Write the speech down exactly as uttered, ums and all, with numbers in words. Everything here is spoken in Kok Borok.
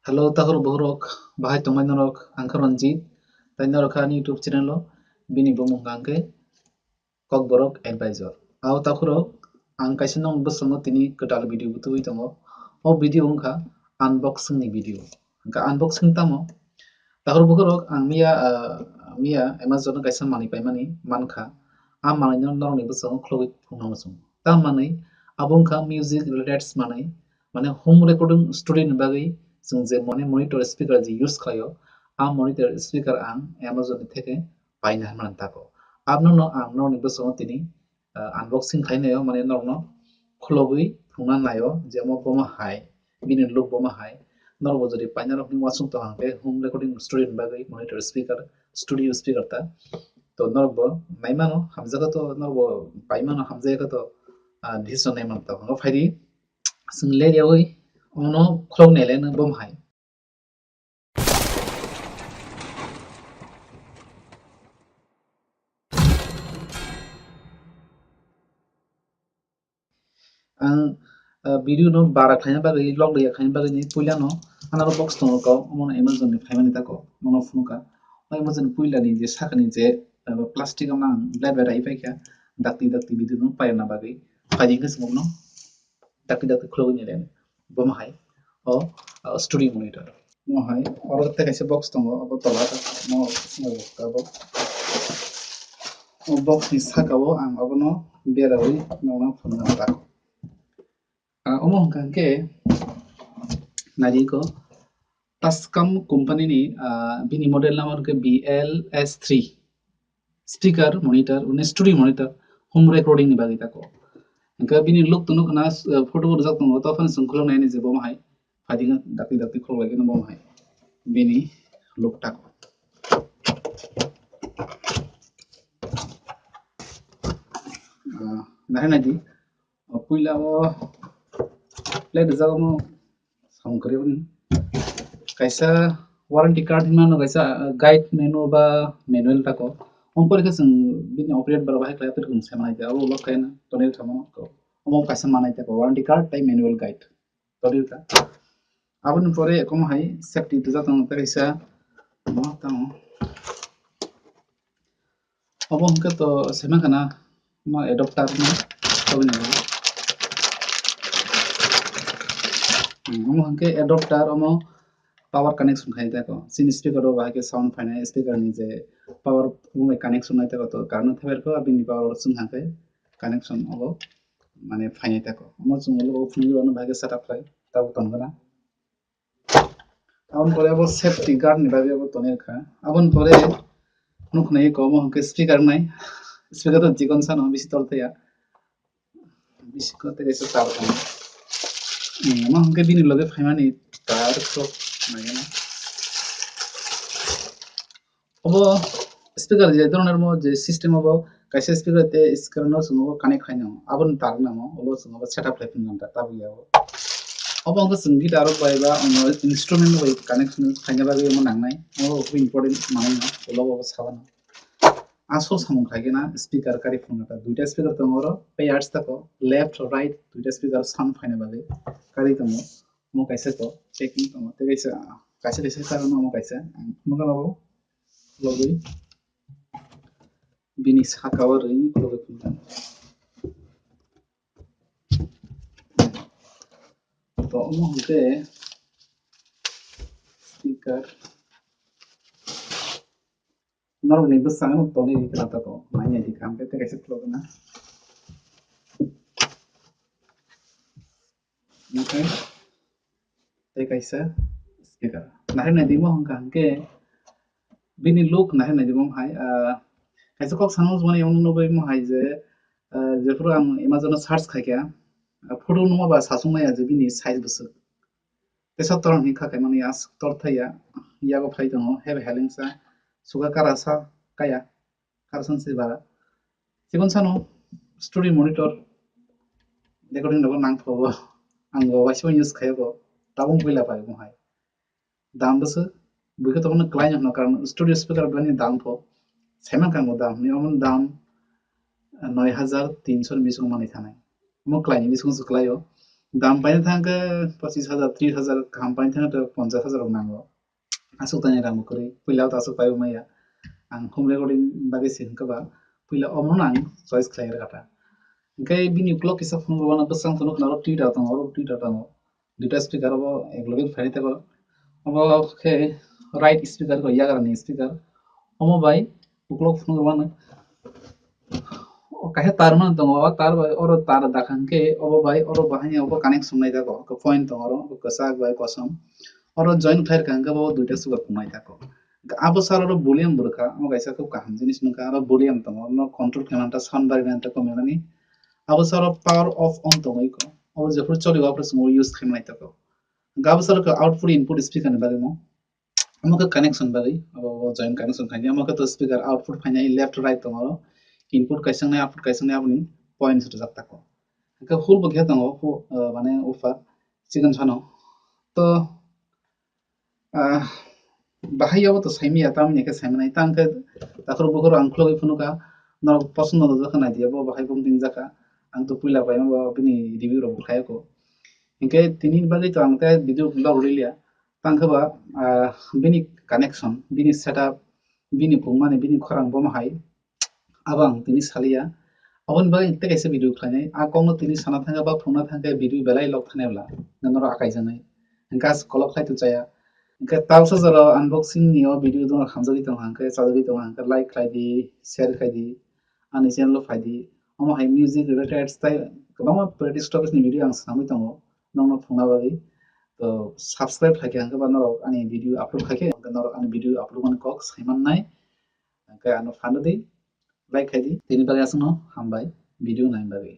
Hello, takhurok bukhurok, bahai tongmai norok, ang khe Ranjit, tai norok kha ani YouTube channel o, bini bumung hwnkha khe Kokborok Advisor. Ao takhurok, ang kaisa nokni bwskango tini kwtal video butwi tongo. O video wngkha unboxing ni video. Hwnkha unboxing tamo? Takhurok bukhurok, ang miya, ah, miya Amazon o kaisa manwi paimani mankha. A manwi no norokni bwskango khulogwi phunukna muchungo. Ta manwi abo wngkha music related manwi, mane home recording studio ni bagwi chwng je mane monitor speaker je use khlaio, a monitor speaker ang Amazon ni theke paina hwnmani tako. Abono no ang norokni bwskango tini, ah, unboxing khlainaio, mane norokno khulogwi phunukna naio je omo bomo hai, bini look bomo hai. Norokbo jodi paina rok hwnwi uansuk tong hwnkhe home recording studio ni bagwi monitor speaker, studio speaker ta. To norokbo naimano hamjakha to, norokbo paimano hamjakha to, ah, decision naimano to. Hwnba phaidi chwng ler yaui omono khulok nailai no bomo hai. Ang, ah, video no bara khlaina bagwi, log ya khlaina bagwi ni puila no anaro box tongo kok, omo no Amazon ni phaimani tako, omo no phunukha. O Amazon ni puila ni je saka ni je, ah, plastic o mang blade bai rai paikha, dakti dakti video no paina bagwi, phaidi hwnkhe chwng no dakti dakti khulogwi ni le bomo hai o, ah, studio monitor. Omo hai oro tei kaisa box tongo, abo tola ta, omo, omo abo. O box ni saka o ang abono berawi nongna phunukna tako. Ah, omo hwnkha hwnkhe naidi ko Tascam company ni, ah, bini model number hwnkhe B L S three. Speaker monitor, mane studio monitor, home recording ni bagwi tako. Hwnkhe bini look tunu khna, ah, photo bo rijak tongo, to phano chwng khulok nai ni je bomo hai. Phaidi dakti dakti khulok lai kheno bomo hai. Bini look tako. Ah, nahai naidi. O puila o plate rijak omo samung kwrwi bini. Kaisa warranty card hinmano kaisa, ah, guide menu ba manual tako. Omo pore khe chwng bini operate bar bahai khlai operate khe chwng sai manai khe abo ulo khe tonwi tongmano. Omo kaisa manai tako warranty card tei manual guide. Tonwi kha. Aboni pore omo hai safety rijak tongo tei kaisa omo tamo. Obo hwnkhe to saiman khana, omo adapter no, obo ni. Hmm, omo hwnkhe adapter, omo power connection khai tako. Chini speaker o bahai khe sound phainai, speaker ni je power bai connection nai tako, to current thaibar khe abini power o chwng hwnkhe connection obo mane phainai tako. Omo chwng ulo phunugwi ano bahai khe setup khlai tabuk tong gana. Aboni pore abo safety guard ni bagwi abo tonwi rwkha. Aboni pore nukhnai ko omo hwnkhe speaker nai. Speaker to chikon sano bisi tol thaya. Bisi ko tei kaisa tar tongo. Hmm, omo hwnkhe bini loge phaimani tar sok naina. Obo speaker je dhoroner mo je system obo kaisa speaker tei speaker no chwng obo connect khaina, aboni tar namo obo chwng obo setup khlai phunukna tabuk ya obo. Obo wngkha chwng guitar rok bai ba omo instrument bai connection khaina bagwi omo nangnai, omo important manwi no ulo obo sabano. Asol samung khlai khe na speaker kari phunukna ta duita speaker tongo oro pairs tako left right duita speaker sound phaina bagwi kari tongo. Omo kaisa ko packing tongo tei kaisa kaisa kaisa karon omo kaisa ang phunukna obo. Logwi bini saka o ring logwi phunukha. To omo hwnkhe speaker. Norokni bwskango tonwi rikha tako. Naina di kha hwnkhe tei kaisa khulogna. Hwnkhe tei kaisa speaker. Nahai naidi mo hwnkha hwnkhe bini look nahai naidi mo hai, ah, kaisa kok sana mani omo nugwi mo hai je, ah, jephuru ang Amazon o search khaikha, ah, photo nukma ba sasung maya je bini size bwswk. Teisa torong hini kha kaimani aswk tor thaya, yago phai tongo, hebe helengsa, suga karasa, kaya, karasa se bara. Chikon sano studio monitor recording rogo nangthogo, ang bo waisa use khayo bo, tabung puila pai mo hai. Dam bwswk, bwkhe tongno klai no hwno, karon studio speaker bwlani dam pho, saiman kha ang bo dam hwnwi, omo dam, ah, noi hajar tinso ni bisingo manwi thanai. Omo klai ni bisingo se klai o. Dam paina thangkhe pochis hajar, tris hajar, kaham paina thangkhe to ponchas hajar rok nango. Aswk tani rang bo kwrwi, puila o to aswk paibo maya. Ang home recording bagwi se hwnkhe ba, puila omono ang choice khlai rwkha ta. Hwnkhe bini ukulok kisa phunuk rwmano bwswk ang phunuk khna, oro Twitter tongo, oro Twitter tongo. Duita speaker obo ek loge phainai tei obo khe right speaker ko yagra ni speaker. Omo bai ukulok phunuk rwmano. O kaisa tar man tongo, o tar bai oro tar dakhang khe obo bai oro bahai ni obo connection nai jago, point tongo oro kwchak bai kosom. Oro join khlai rwkha hwnkhe bo duita speaker phunuk nai jago. Abo sar oro volume bo rwkha, omo kaisa khub kaham jinis nukha, oro volume tongo, no control khlai manta, sound bar manta kome mani. Abo sar oro power off on tongo iko, abo jephuru choli o aphuru chwng use khlai mani tongo. Hwnkhe abo sar oro output input speaker ni bagwi mo. Omo khe connection bagwi, abo join connection khainai. Omo khe to speaker output phainai left right tongo, input kaisa nai output kaisa nai aboni points rwjak tako. Hwnkhe hul bo khe tongo, hu-, ah, mane uphar chikon sano. To, ah, bahai abo to saimaya, tamni khe saimanai. Tang khe takhur bukhur ang khulogwi phunukha, norok poson no rwjak kha naidi, abo bahai bung tin jakha. Ang to puila bai bo bini review rok bo khlai kho. Hwnkhe tini bagwi to ang tei video vlog rwliya. Tang khe ba, ah, bini connection, bini setup, bini pungmani, bini khorang bomo hai, abo ang tini saliya. Aboni bagwi tei kaisa video khlainai. A kokno tini sana thangkhe ba phunukna thangkhe video belai log thanai bwla, norok akai janai. Hwnkhe aswk kolok khlai tu chaya. Hwnkhe tabsa jora unboxing ni o video norok hamjagwi tong hwnkhe, chajagwi tong hwnkhe like khlai di, share khlai di. Ani channel o phai di. Omo hai music related tei kwbangma practice topics ni video ang swnamwi tongo nokno phunukna bagwi. To subscribe khlai khe hwnkhe ba norok ani video upload khai khe hwnkhe norok ani video upload mani kok sai mannai. Hwnkhe ano phano di, like khai di. Tini bagwi aswkno hambai video naini bagwi.